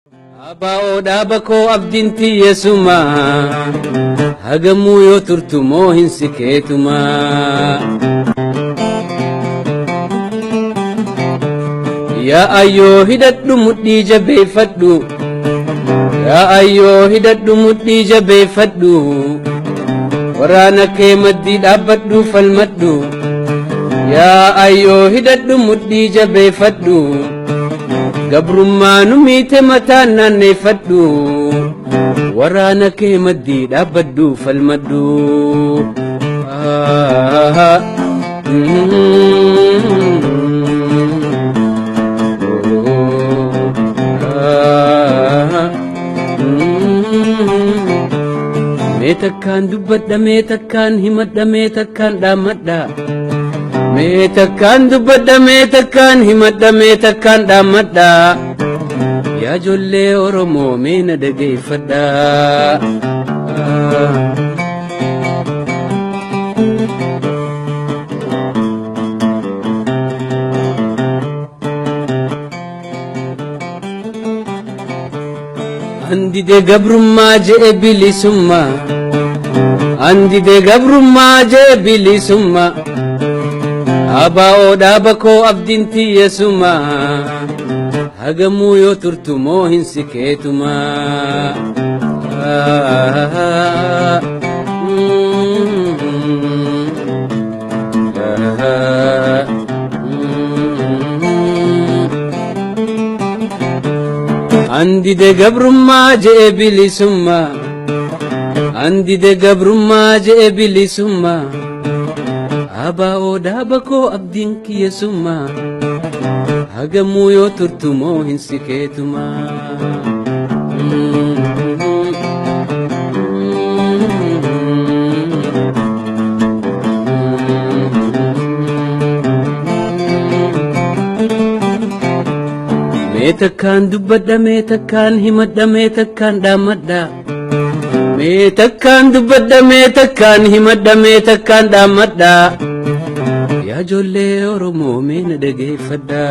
Abaa'oo dhaaba koo abdiin tiyyeessuma hagamuu yoo turtu moo hin sikeetuma. Yaa ayyoo hidhadhu mudhii jabeeffadhu. Yaa ayyoo hidhadhu mudhii jabeeffadhu. Waraana kee maddii dhaabbadhu falmadhu. Yaa ayyoo hidhadhu mudhii jabeeffadhu. Gabrummaa nu miite mataan naanneeffadhu. Waraana kee maddii dhaabbadhu falmadhu. Mee takkaan dubbadha mee takkaan himadha mee takkaan dhaammadha. Mee takkaan dubbadha mee takkaan himadha mee takkaan dhaammadha. Yaa ijoollee Oromoo mee na dhageeffadha. Andide gabrummaa je'e bilisummaa. Andide gabrummaa je'e bilisummaa. Abaa'oo dhaaba koo abdiin tiyyeessuma. Hagamuu yoo turtu moo hin sikeetuma. Andide gabrummaa je'e bilisummaa. Andide gabrummaa je'e bilisummaa. Abaa'oo dhaaba koo abdiin kiyyessummaa. Hagamuu yoo turtu moo hin sikeetuma. Mee takkaan dubbadha mee takkaan himadha mee takkaan dhaammadha. Mee takkaan dubbadha mee takkaan himadha mee takkaan dhaammadha. Yaa ijoollee Oromoo mee na dhageeffadha.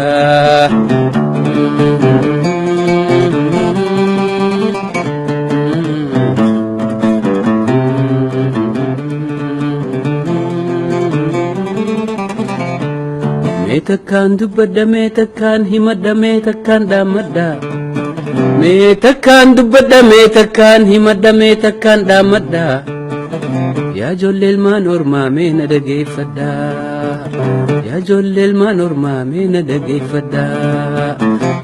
Mee takkaan dubbadha mee takkaan himadha mee takkaan dhaammadha. Mee takkaan dubbadha mee takkaan himadha mee takkaan dhaammadha. Yaa ijoollee ilmaan ormaa mee na dhageeffadha. Yaa ijoollee ilmaan ormaa mee na dhageeffadha.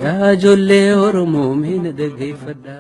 Yaa ijoollee Oromoo mee na dhageeffadha.